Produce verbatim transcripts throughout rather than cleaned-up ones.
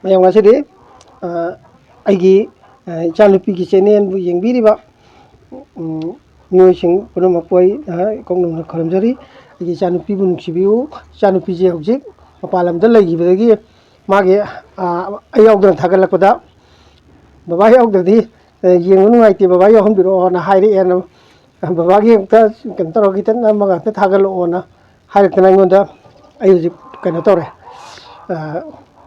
ꯃꯌꯥꯝ ꯉꯁꯤꯗꯤ, ꯑ, ꯑꯩꯒꯤ, ꯑ, ꯏꯆꯥꯅꯨꯄꯤꯒꯤ ꯆꯦꯅꯦꯜꯕꯨ ꯌꯦꯡꯕꯤꯔꯤꯕ, ꯎꯝ, ꯃꯤꯑꯣꯏꯁꯤꯡ ꯄꯨꯝꯅꯃꯛꯄꯨ ꯑꯩ, ꯑ, ꯏꯀꯣꯛ ꯅꯧꯅ ꯈꯨꯔꯨꯝꯖꯔꯤ꯫ ꯑꯩꯒꯤ ꯏꯆꯥꯅꯨꯄꯤꯕꯨ ꯅꯨꯡꯁꯤꯕꯤꯌꯨ꯫ ꯏꯆꯥꯅꯨꯄꯤꯁꯦ ꯍꯧꯖꯤꯛ ꯃꯄꯥꯟ ꯂꯝꯗ ꯂꯩꯈꯤꯕꯗꯒꯤ ꯃꯥꯒꯤ, ꯑ, ꯑꯩ ꯌꯥꯎꯗꯅ ꯊꯥꯒꯠꯂꯛꯄꯗ, "ꯕꯕꯥ ꯌꯥꯎꯗ꯭ꯔꯗꯤ, ꯑ, ꯌꯦꯡꯕ ꯅꯨꯡꯉꯥꯏꯇꯦ, ꯕꯕꯥ ꯌꯥꯎꯍꯟꯕꯤꯔꯛꯑꯣꯅ" ꯍꯥꯏꯔꯛꯑꯦꯅ꯫ "ꯕꯕꯥꯒꯤ ꯑꯝꯇ ꯀꯩꯅꯣ ꯇꯧꯔꯒ ꯈꯤꯇꯪ ꯅꯝꯃꯒ ꯑꯝꯇ ꯊꯥꯒꯠꯂꯛꯑꯣꯅ" ꯍꯥꯏꯔꯛꯇꯅ ꯑꯩꯉꯣꯟꯗ, ꯑꯩ ꯍꯧꯖꯤꯛ ꯀꯩꯅꯣ ꯇꯧꯔꯦ, ꯑ,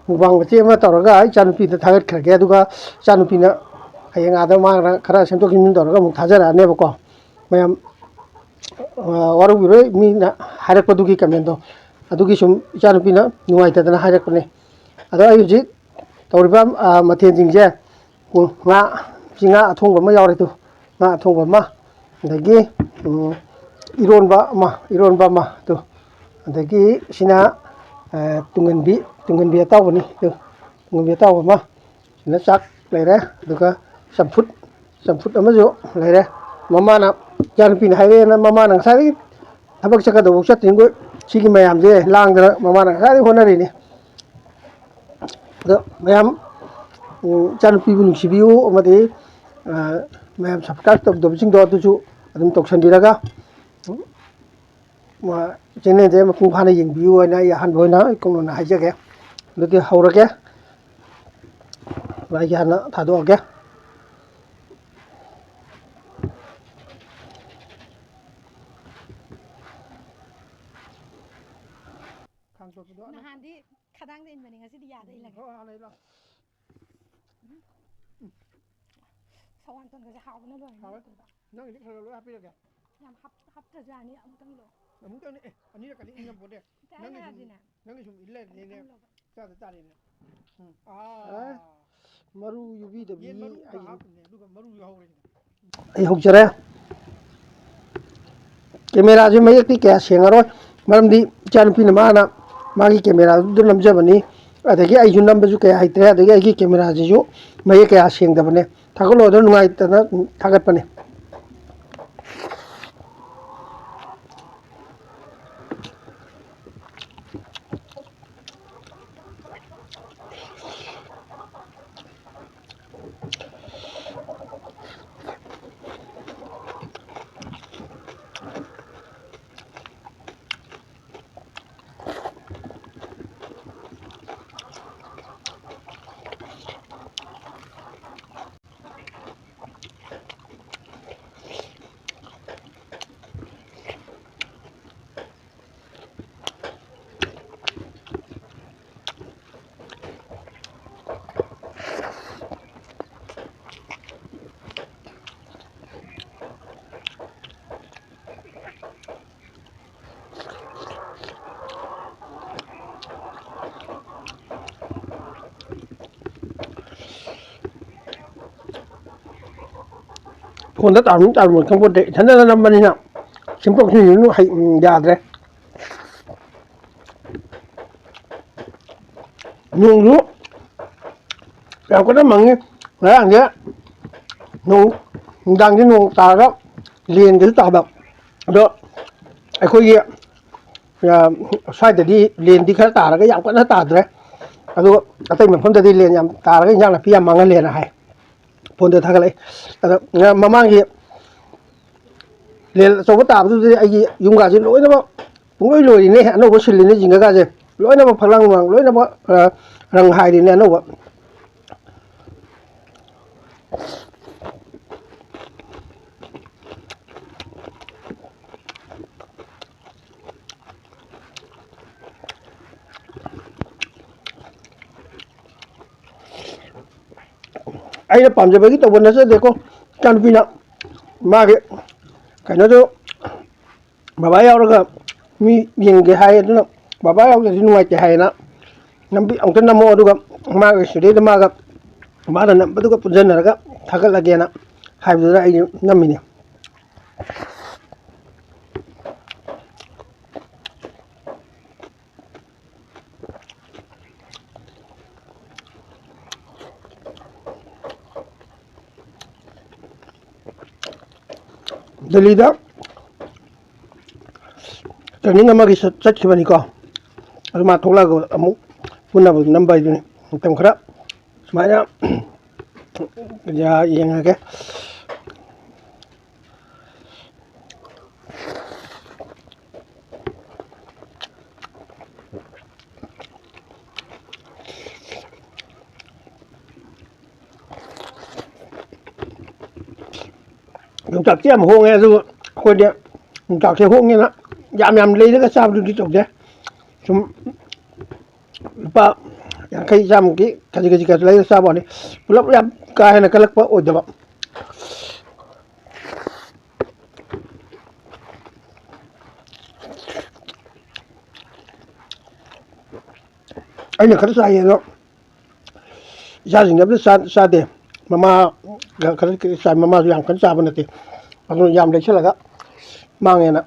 ꯃꯨꯛꯕꯥꯡ ꯃꯆꯦꯠ ꯑꯃ ꯇꯧꯔꯒ ꯏꯆꯥꯅꯨꯄꯤꯗ ꯊꯥꯒꯠꯈ꯭ꯔꯒꯦ꯫ ꯑꯗꯨꯒ ꯏꯆꯥꯅꯨꯄꯤꯅ ꯍꯌꯦꯡ ꯑꯥꯗ ꯃꯥꯅ ꯈꯔ ꯁꯦꯝꯗꯣꯛ ꯁꯦꯝꯖꯤꯟ ꯇꯧꯔꯒ ꯑꯃꯨꯛ ꯊꯥꯖꯔꯛꯑꯅꯦꯕꯀꯣ꯫ ꯃꯌꯥꯝ, ꯑ, ꯋꯥꯔꯧꯕꯤꯔꯣꯏ, ꯃꯤꯅ ꯍꯥꯏꯔꯛꯄꯗꯨꯒꯤ ꯀꯃꯦꯟꯗꯣ, ꯑꯗꯨꯒꯤ ꯁꯨꯝ ꯏꯆꯥꯅꯨꯄꯤꯅ ꯅꯨꯡꯉꯥꯏꯇꯗꯅ ꯍꯥꯏꯔꯛꯄꯅꯦ꯫ ꯑꯗꯣ ꯑꯩ ꯍꯧꯖꯤꯛ ꯇꯧꯔꯤꯕ, ꯑ, ꯃꯊꯦꯜꯁꯤꯡꯁꯦ, ꯎꯝ, ꯉꯥ, ꯁꯤ ꯉꯥ ꯑꯊꯣꯡꯕ ꯑꯃ ꯌꯥꯎꯔꯦ꯫ ꯇꯨ, ꯉꯥ ꯑꯊꯣꯡꯕ ꯑꯃ, ꯑꯗꯒꯤ, ꯎꯝ, ꯏꯔꯣꯟꯕ ꯑꯃ, ꯏꯔꯣꯟꯕ ꯑꯃ꯫ ꯇꯨ, ꯑꯗꯒꯤ ꯁꯤꯅ, ꯑ, ꯇꯨꯡꯍꯟꯕꯤ, ꯇꯨꯡꯍꯟꯕꯤ ꯑꯇꯥꯎꯕꯅꯤ꯫ ꯇꯨ, ꯇꯨꯡꯍꯟꯕꯤ ꯑꯇꯥꯎꯕ ꯑꯃ꯫ ꯁꯤꯅ ꯆꯥꯛ ꯂꯩꯔꯦ, ꯑꯗꯨꯒ ꯆꯝꯐꯨꯠ, ꯆꯝꯐꯨꯠ ꯑꯃꯁꯨ ꯂꯩꯔꯦ꯫ ꯃꯃꯥꯅ, ꯏꯆꯥꯅꯨꯄꯤꯅ ꯍꯥꯏꯔꯛꯑꯦꯅ, ꯃꯃꯥꯅ ꯉꯁꯥꯏꯗꯒꯤ ꯊꯕꯛ ꯆꯠꯀꯗꯧꯕ ꯆꯠꯇ꯭ꯔꯤꯉꯣꯏ ꯁꯤꯒꯤ ꯃꯌꯥꯝꯁꯦ ꯂꯥꯡꯗꯅ ꯃꯃꯥꯅ ꯉꯁꯥꯏꯗꯒꯤ ꯍꯣꯠꯅꯔꯤꯅꯤ꯫ ꯑꯗꯣ ꯃꯌꯥꯝ, ꯎꯝ, ꯏꯆꯥꯅꯨꯄꯤꯕꯨ ꯅꯨꯡꯁꯤꯕꯤꯌꯨ ꯑꯃꯗꯤ, ꯑ, ꯃꯌꯥꯝ subscribe ꯇꯧꯗꯕꯁꯤꯡꯗꯣ ꯑꯗꯨꯁꯨ ꯑꯗꯨꯝ ꯇꯧꯁꯟꯕꯤꯔꯒ, ꯎꯝ, ꯃ-, ꯆꯦꯅꯦꯜꯁꯦ ꯃꯄꯨꯡ ꯐꯥꯅ ꯌꯦꯡꯕꯤꯌꯨ ꯍꯥꯏꯅ ꯑꯩ ꯑꯍꯥꯟꯕ ꯑꯣꯏꯅ ꯏꯀꯣꯛ ꯅꯧꯅ ꯍꯥꯏꯖꯒꯦ꯫ ꯑꯗꯨꯗꯤ ꯍꯧꯔꯒꯦ꯫ ꯃꯩꯁꯦ ꯍꯥꯟꯅ ꯊꯥꯗꯣꯛꯑꯒꯦ꯫ ꯈꯥꯡ ꯇꯣꯠꯄꯗꯣ ꯑꯅ-, ꯅꯍꯥꯟꯗꯤ ꯈꯗꯥꯡꯗ ꯏꯟꯕꯅꯤ, ꯉꯁꯤꯗꯤ ꯌꯥꯗ ꯏꯜꯂꯒꯦ꯫ ꯍꯣ, ꯍꯥꯟꯅ ꯏꯜꯂꯣ꯫ ꯁꯧꯍꯟ ꯊꯣꯡꯕꯁꯦ ꯍꯥꯎꯕꯅ ꯂꯣꯏꯔꯦ꯫ ꯍꯥꯎꯋꯦ꯫ ꯅꯪꯒꯤꯗꯤ ꯈꯔ ꯈꯔ ꯂꯣꯏ ꯍꯥꯞꯄꯤꯔꯒꯦ꯫ ꯌꯥꯝ ꯍꯞ-, ꯍꯥꯞꯇ꯭ꯔꯁꯨ ꯌꯥꯅꯤ, ꯑꯃꯨꯛꯇꯪ ꯂꯣ꯫ ꯑꯃꯨꯛꯇꯪꯅꯦ, ꯑꯦ, ꯑꯅꯤꯔꯛꯀꯗꯤ ꯏꯟ ꯉꯝꯄꯣꯠꯇꯦ꯫ ꯏꯀꯥꯏ ꯅꯪꯒꯤ ꯁꯨꯝ, ꯌꯥꯗꯦꯅꯦ꯫ ꯅꯪꯒꯤ ꯁꯨꯝ ꯏꯜ ꯂꯩꯔꯗꯤꯅꯦ, ꯑꯃꯨꯛꯇꯪ ꯂꯣ꯫ ꯆꯥꯗ ꯇꯥꯔꯦꯅꯦ꯫ ꯎꯝ꯫ ꯑꯥ꯫ ꯑꯦ, ꯃꯔꯨ ꯌꯨꯕꯤꯗꯕꯤ ꯌꯦꯟ ꯃꯔꯨꯒ ꯑꯩ ꯍꯥꯞꯄꯅꯦ, ꯑꯗꯨꯒ ꯃꯔꯨ ꯌꯥꯎꯍꯧꯔꯦ꯫ ꯑꯩ ꯍꯧꯖꯔꯦ꯫ ꯀꯦꯃꯦꯔꯥꯁꯦ ꯃꯌꯦꯛꯇꯤ ꯀꯌꯥ ꯁꯦꯡꯉꯔꯣꯏ, ꯃꯔꯝꯗꯤ ꯏꯆꯥꯅꯨꯄꯤꯅ ꯃꯥꯅ ꯃꯥꯒꯤ ꯀꯦꯃꯦꯔꯥꯗꯨꯗ ꯅꯝꯖꯕꯅꯤ꯫ ꯑꯗꯒꯤ ꯑꯩꯁꯨ ꯅꯝꯕꯁꯨ ꯀꯌꯥ ꯍꯩꯇ꯭ꯔꯦ, ꯑꯗꯒꯤ ꯑꯩꯒꯤ ꯀꯦꯃꯦꯔꯥꯁꯤꯁꯨ ꯃꯌꯦꯛ ꯀꯌꯥ ꯁꯦꯡꯗꯕꯅꯦ꯫ ꯊꯥꯒꯠꯂꯣꯗ ꯅꯨꯡꯉꯥꯏꯇꯅ ꯊꯥꯒꯠꯄꯅꯦ꯫ ꯐꯣꯟꯗ ꯇꯥꯔꯝꯅꯤ ꯇꯥꯔꯝꯃꯣꯏ ꯈꯪꯄꯣꯟꯇꯦ, ꯏꯊꯟꯗꯅ ꯅꯝꯕꯅꯤꯅ꯫ ꯁꯦꯝꯗꯣꯛ ꯁꯦꯝꯖꯤꯟꯁꯨ ꯍꯩ-, ꯎꯝ, ꯌꯥꯗ꯭ꯔꯦ꯫ ꯅꯣꯡꯁꯨ ꯌꯥꯝ ꯀꯟꯅ ꯃꯪꯉꯤ꯫ ꯉꯔꯥꯡꯁꯦ ꯅꯣꯡ, ꯅꯨꯡꯗꯥꯡꯁꯦ ꯅꯣꯡ ꯇꯥꯔꯒ ꯂꯦꯟꯒꯁꯨ ꯇꯥꯕ꯫ ꯑꯗꯣ ꯑꯩꯈꯣꯏꯒꯤ, ꯑ, ꯁ꯭ꯋꯥꯏꯗꯗꯤ ꯂꯦꯟꯗꯤ ꯈꯔ ꯇꯥꯔꯒ ꯌꯥꯝ ꯀꯟꯅ ꯇꯥꯗ꯭ꯔꯦ꯫ ꯑꯗꯨꯒ ꯑꯇꯩ ꯃꯐꯝꯗꯗꯤ ꯂꯦꯟ ꯌꯥꯝ ꯇꯥꯔꯒ ꯏꯟꯖꯥꯡ ꯅꯥꯄꯤ ꯌꯥꯝ ꯃꯥꯡꯍꯜꯂꯦꯅ ꯍꯥꯏ꯫ ꯐꯣꯟꯗ ꯊꯥꯒꯠꯂꯛꯏ꯫ ꯑꯗꯣ ꯃꯃꯥꯡꯒꯤ ꯂꯦꯟ ꯑꯆꯧꯕ ꯇꯥꯕꯗꯨꯗꯗꯤ ꯑꯩꯒꯤ ꯌꯨꯝꯒꯥꯁꯦ ꯂꯣꯏꯅꯃꯛ ꯄꯨꯡꯂꯣꯏ ꯂꯣꯏꯔꯤꯅꯦ꯫ ꯑꯅꯧꯕ ꯁꯤꯜꯂꯤꯅꯦ ꯖꯤꯡꯒꯒꯥꯁꯦ꯫ ꯂꯣꯏꯅꯃꯛ ꯐꯛꯂꯥꯡ ꯅꯨꯡꯂꯥꯡ ꯂꯣꯏꯅꯃꯛ, ꯑ, ꯔꯪ ꯍꯥꯏꯔꯤꯅꯦ ꯑꯅꯧꯕ꯫ ꯑꯩꯅ ꯄꯥꯝꯖꯕꯒꯤ ꯇꯧꯕ ꯅꯠꯆꯗꯦꯀꯣ꯫ ꯏꯆꯥꯅꯨꯄꯤꯅ ꯃꯥꯒꯤ ꯀꯩꯅꯣꯗꯣ ꯕꯕꯥ ꯌꯥꯎꯔꯒ ꯃꯤ ꯌꯦꯡꯒꯦ ꯍꯥꯏ, ꯑꯗꯨꯅ ꯕꯕꯥ ꯌꯥꯎꯗ꯭ꯔꯗꯤ ꯅꯨꯡꯉꯥꯏꯇꯦ ꯍꯥꯏꯌꯦꯅ ꯅꯝꯕꯤ-, ꯑꯃꯨꯛꯇ ꯅꯝꯃꯣ, ꯑꯗꯨꯒ ꯃꯥꯒ ꯁꯤꯗꯩꯗ ꯃꯥꯒ, ꯃꯥꯅ ꯅꯝꯕꯗꯨꯒ ꯄꯨꯟꯁꯤꯟꯅꯔꯒ ꯊꯥꯒꯠꯂꯒꯦꯅ ꯍꯥꯏꯕꯗꯨꯗ ꯑꯩꯁꯨ ꯅꯝꯃꯤꯅꯦ꯫ ꯗꯦꯜꯂꯤꯗ training ꯑꯃꯒꯤ ꯆꯠ-, ꯆꯠꯈꯤꯕꯅꯤꯀꯣ꯫ ꯑꯗꯨ ꯃꯥ ꯊꯣꯛꯂꯛꯑꯒ ꯑꯃꯨꯛ ꯄꯨꯟꯅꯕ ꯅꯝꯕ ꯍꯥꯏꯗꯨꯅꯤ꯫ ꯃꯇꯝ ꯈꯔ ꯁꯨꯃꯥꯏꯅ ꯌꯦꯡꯉꯒꯦ꯫ ꯌꯣꯡꯆꯥꯛꯇꯤ ꯌꯥꯝ ꯍꯣꯡꯉꯦ, ꯑꯗꯨꯕꯨ ꯑꯩꯈꯣꯏꯗꯤ ꯌꯣꯡꯆꯥꯛꯁꯦ ꯍꯣꯡꯉꯦꯅ ꯌꯥꯝ ꯌꯥꯝ ꯂꯩꯔꯒ ꯆꯥꯕꯗꯨꯗꯤ ꯇꯧꯗꯦ꯫ ꯁꯨꯝ ꯂꯨꯄꯥ ꯌꯥꯡꯈꯩ ꯆꯥꯝꯃꯒꯤ ꯈꯖꯤꯛ ꯈꯖꯤꯛ ꯈꯖꯤꯛ ꯂꯩꯔ ꯆꯥꯕ ꯋꯥꯅꯤ꯫ ꯄꯨꯂꯞ ꯌꯥꯝ ꯀꯥ ꯍꯦꯟꯅ ꯀꯜꯂꯛꯄ ꯑꯣꯏꯗꯕ꯫ ꯑꯩꯅ ꯈꯔ ꯆꯥꯏꯌꯦ ꯑꯗꯣ, ꯏꯆꯥꯁꯤꯡꯗꯤ ꯑꯝꯇ ꯆꯥ-, ꯆꯥꯗꯦ꯫ ꯃꯃꯥ ꯈꯔ ꯈꯔ ꯆꯥꯏ, ꯃꯃꯥꯁꯨ ꯌꯥꯝ ꯀꯟꯅ ꯆꯥꯕ ꯅꯠꯇꯦ꯫ ꯑꯗꯨꯅ ꯌꯥꯝ ꯂꯩꯁꯜꯂꯒ ꯃꯥꯡꯉꯦꯅ꯫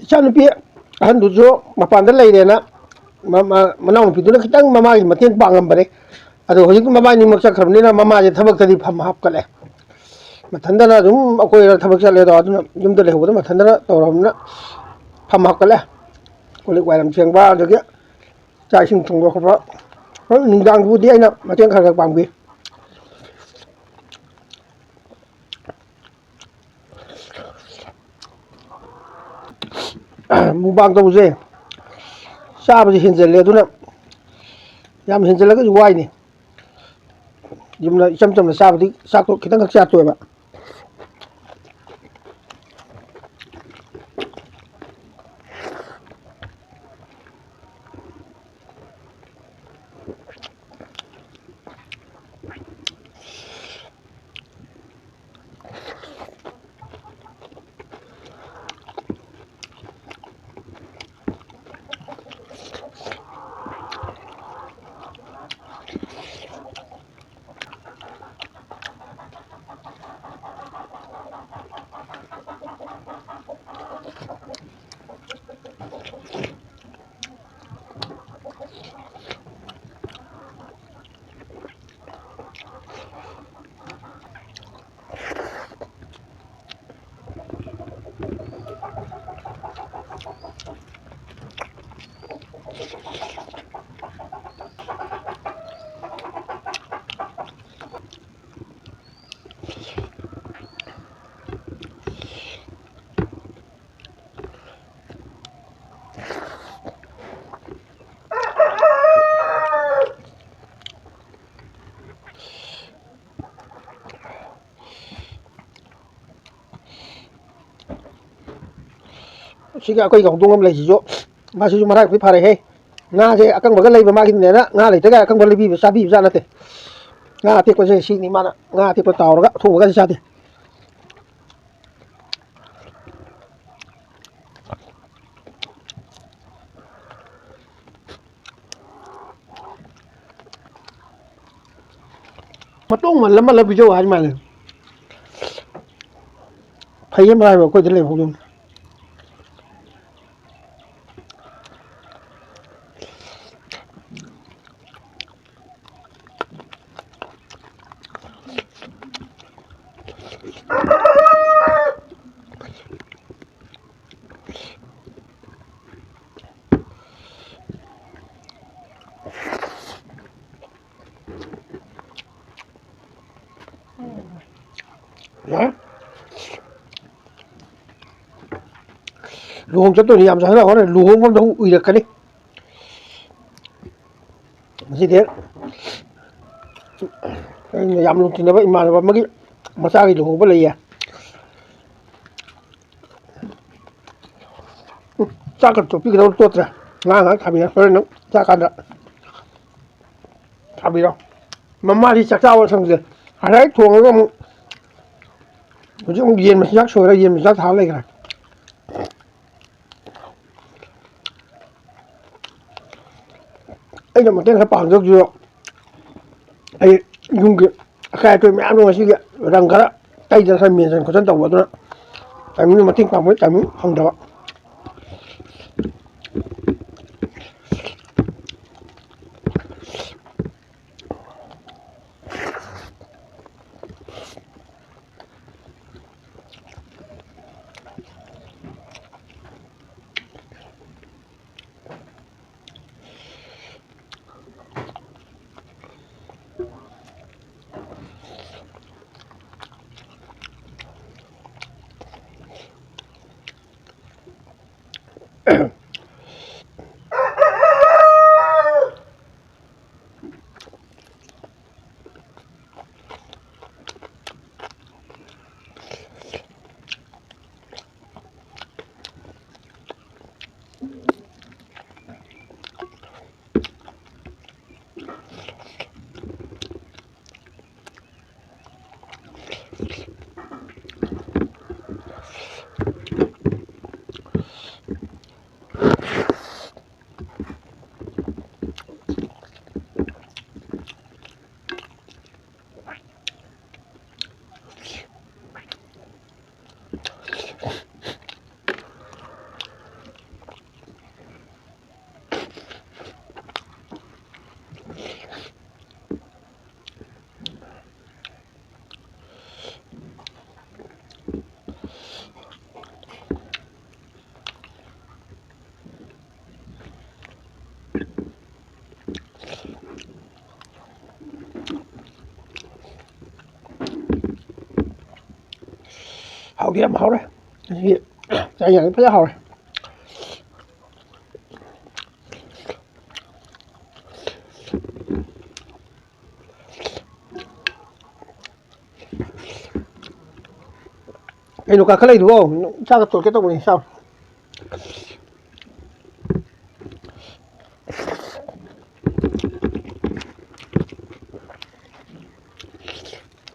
ꯏꯆꯥꯅꯨꯄꯤ ꯑꯍꯟꯗꯨꯁꯨ ꯃꯄꯥꯟꯗ ꯂꯩꯔꯦꯅ, ꯃ-, ꯃ-, ꯃꯅꯥꯎꯅꯨꯄꯤꯗꯨꯅ ꯈꯤꯇꯪ ꯃꯃꯥꯒꯤ ꯃꯇꯦꯡ ꯄꯥꯡꯉꯝꯕꯅꯦ꯫ ꯑꯗꯣ ꯍꯧꯖꯤꯛꯇꯤ ꯃꯕꯥꯏꯅꯤꯃꯛ ꯆꯠꯈ꯭ꯔꯕꯅꯤꯅ ꯃꯃꯥꯁꯦ ꯊꯕꯛꯇꯗꯤ ꯐꯝ ꯍꯥꯞꯀꯠꯂꯦ꯫ ꯃꯊꯟꯇꯅ ꯑꯗꯨꯝ ꯑꯩꯈꯣꯏꯅ ꯊꯕꯛ ꯆꯠꯂꯦꯗꯣ, ꯑꯗꯨꯅ ꯌꯨꯝꯗ ꯂꯩꯍꯧꯕꯗ ꯃꯊꯟꯇꯅ ꯇꯧꯔꯕꯅꯤꯅ ꯐꯝ ꯍꯥꯞꯀꯠꯂꯦ꯫ ꯀꯣꯜ ꯂꯤꯛ ꯋꯥꯏꯔꯝ ꯐꯦꯡꯕ, ꯑꯗꯒꯤ ꯆꯥꯛ ꯏꯁꯤꯡ ꯊꯣꯡꯕ ꯈꯣꯠꯄ꯫ ꯍꯣꯏ, ꯅꯨꯡꯗꯥꯡꯗꯨꯕꯨꯗꯤ ꯑꯩꯅ ꯃꯇꯦꯡ ꯈꯔ ꯈꯔ ꯄꯥꯡꯕꯤ꯫ ꯃꯨꯛꯕꯥꯡ ꯇꯧꯕꯁꯦ ꯆꯥꯕꯁꯦ ꯍꯦꯟꯖꯜꯂꯦ, ꯑꯗꯨꯅ ꯌꯥꯝ ꯍꯦꯟꯖꯜꯂꯒꯁꯨ ꯋꯥꯏꯅꯦ꯫ ꯌꯨꯝꯗ ꯏꯆꯝ ꯆꯝꯅ ꯆꯥꯕꯗꯤ ꯆꯥꯛꯇꯣ ꯈꯤꯇꯪꯈꯛ ꯆꯥ ꯇꯣꯛꯑꯦꯕ꯫ ꯁꯤꯒꯤ ꯑꯩꯈꯣꯏꯒꯤ ꯍꯧꯗꯣꯡ ꯑꯃ ꯂꯩꯁꯤꯁꯨ, ꯃꯥꯁꯤꯁꯨ ꯃꯔꯥꯏꯕꯛꯇꯤ ꯐꯔꯦꯍꯦ꯫ ꯉꯥꯁꯦ ꯑꯀꯪꯕꯒ ꯂꯩꯕ ꯃꯥꯒꯤꯅꯦꯅ ꯉꯥ ꯂꯩꯇ꯭ꯔꯒ ꯑꯀꯪꯕ ꯂꯩꯕꯤꯕ ꯆꯥꯕꯤꯕ ꯖꯥꯠ ꯅꯠꯇꯦ꯫ ꯉꯥ ꯑꯇꯦꯛꯄꯁꯦ ꯁꯤꯅꯤ ꯃꯥꯅ ꯉꯥ ꯑꯇꯦꯛꯄ ꯇꯥꯎꯔꯒ ꯊꯣꯡꯉꯒꯗꯤ ꯆꯥꯗꯦ꯫ ꯃꯇꯣꯡ ꯃꯜꯂ ꯃꯜꯂ ꯄꯤꯖꯧ ꯍꯥꯏ ꯃꯥꯜꯂꯦ꯫ ꯐꯩꯌꯦ ꯃꯔꯥꯏꯕꯛ ꯑꯩꯈꯣꯏꯗ ꯂꯩꯍꯧꯗꯣꯡ꯫ ꯌꯥꯏ꯫ ꯂꯨꯍꯣꯡ ꯆꯠꯇꯣꯏꯅꯤ, ꯌꯥꯝ ꯆꯥꯁꯤꯜꯂ ꯍꯣꯔꯦꯟ ꯂꯨꯍꯣꯡꯕ ꯑꯝꯗ ꯑꯃꯨꯛ ꯎꯏꯔꯛꯀꯅꯤ꯫ ꯉꯁꯤꯗꯤ ꯑꯩꯅ ꯌꯥꯝ ꯂꯨꯅ ꯇꯤꯟꯅꯕ ꯏꯃꯥꯟꯅꯕ ꯑꯃꯒꯤ ꯃꯆꯥꯒꯤ ꯂꯨꯍꯣꯡꯕ ꯂꯩꯌꯦ꯫ ꯎꯝ, ꯆꯥꯛꯀ ꯇꯣꯠꯄꯤꯒꯗꯧ ꯇꯣꯠꯇ꯭ꯔꯦ꯫ ꯉꯥ ꯉꯥꯏꯍꯥꯛ ꯊꯥꯕꯤꯔ ꯍꯣꯔꯦꯟ ꯅꯪ ꯆꯥꯀꯥꯟꯗ ꯊꯥꯕꯤꯔꯣ꯫ ꯃꯃꯥꯗꯤ ꯆꯥꯛ ꯆꯥꯕ ꯁꯪꯗꯦ꯫ ꯉꯁꯥꯏ ꯊꯣꯡꯉꯒ ꯑꯃꯨꯛ ꯍꯧꯖꯤꯛ ꯑꯃꯨꯛ ꯌꯦꯟ ꯃꯆꯤꯟꯖꯥꯛ ꯁꯣꯏꯔ ꯌꯦꯟ ꯃꯆꯤꯟꯖꯥꯛ ꯊꯥ ꯂꯩꯈ꯭ꯔꯦ꯫ ꯑꯩꯅ ꯃꯇꯦꯡ ꯈꯔ ꯄꯥꯡꯖꯧꯁꯤꯔꯣ? ꯑꯩ ꯌꯨꯝꯒꯤ ꯑꯀꯥꯏ ꯑꯇꯣꯏ ꯃꯌꯥꯝꯗꯣ ꯉꯁꯤꯒꯤ ꯔꯪ ꯈꯔ ꯇꯩꯗꯅ ꯈꯔ ꯃꯦꯟꯁꯤꯟ ꯈꯣꯠꯆꯟ ꯇꯧꯕ, ꯑꯗꯨꯅ timing ꯃꯇꯦꯡ ꯄꯥꯡꯕꯒꯤ timing ꯐꯪꯗꯕ꯫ ꯌꯥꯝ ꯍꯥꯎꯔꯦ꯫ ꯉꯁꯤꯒꯤ ꯆꯥꯛ ꯌꯦꯟꯁꯥꯡꯁꯦ ꯐꯖꯅ ꯍꯥꯎꯔꯦ꯫ ꯀꯩꯅꯣ ꯀꯥꯈꯠꯂꯛꯏꯗꯨꯕꯣ? ꯏꯆꯥꯒ ꯇꯣꯠꯀꯦ ꯇꯧꯕꯅꯤ, ꯆꯥꯎ꯫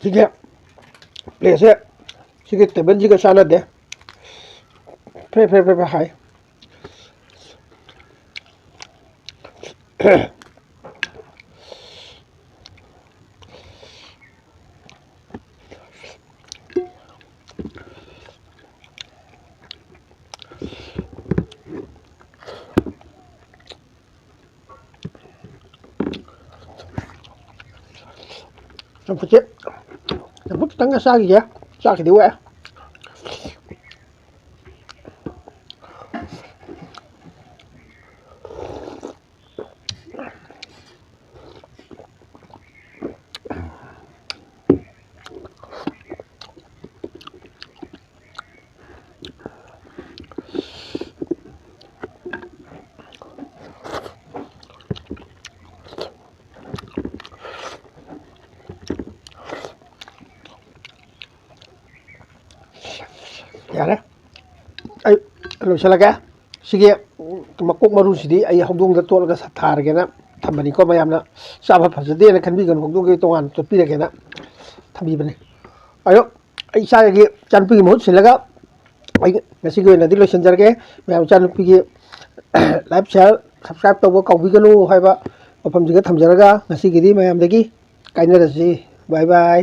ꯁꯤꯒꯤ ꯄ꯭ꯂꯦꯠꯁꯦ, ꯁꯤꯒꯤ ꯇꯦꯕꯜꯁꯤꯒ ꯆꯥꯟꯅꯗꯦ꯫ ꯐ꯭ꯔꯦ ꯐ꯭ꯔꯦ ꯐ꯭ꯔꯦ ꯐ꯭ꯔꯦ ꯍꯥꯏ꯫ ꯆꯝꯐꯨꯠꯁꯦ, ꯆꯝꯐꯨꯠ ꯈꯤꯇꯪꯒ ꯆꯥꯈꯤꯒꯦ꯫ ꯆꯥꯛꯁꯤꯗꯤ ꯋꯥꯏ꯫ ꯌꯥꯔꯦ, ꯑꯩ ꯂꯣꯏꯁꯤꯜꯂꯒꯦ꯫ ꯁꯤꯒꯤ ꯃꯀꯣꯛ ꯃꯔꯨꯁꯤꯗꯤ ꯑꯩ ꯍꯧꯗꯣꯡꯗ ꯇꯣꯠꯂꯒ ꯊꯥꯔꯒꯦꯅ ꯊꯝꯕꯅꯤꯀꯣ꯫ ꯃꯌꯥꯝꯅ ꯆꯥꯕ ꯐꯖꯗꯦꯅ ꯈꯟꯕꯤꯒꯅꯨ, ꯍꯧꯗꯣꯡꯒꯤ ꯇꯣꯉꯥꯟꯅ ꯇꯣꯠꯄꯤꯔꯒꯦꯅ ꯊꯝꯕꯤꯕꯅꯤ꯫ ꯑꯗꯣ ꯑꯩ ꯏꯆꯥꯒꯤ, ꯏꯆꯥꯅꯨꯄꯤꯒꯤ ꯃꯍꯨꯠ ꯁꯤꯜꯂꯒ ꯑꯩ ꯉꯁꯤꯒꯤ ꯑꯣꯏꯅꯗꯤ ꯂꯣꯏꯁꯤꯟꯖꯔꯒꯦ꯫ ꯃꯌꯥꯝ ꯏꯆꯥꯅꯨꯄꯤꯒꯤ like, share, subscribe ꯇꯧꯕ ꯀꯥꯎꯕꯤꯒꯅꯨ ꯍꯥꯏꯕ ꯋꯥꯐꯝꯁꯤꯒ ꯊꯝꯖꯔꯒ ꯉꯁꯤꯒꯤꯗꯤ ꯃꯌꯥꯝꯗꯒꯤ ꯀꯥꯏꯅꯔꯁꯤ꯫ Bye bye꯫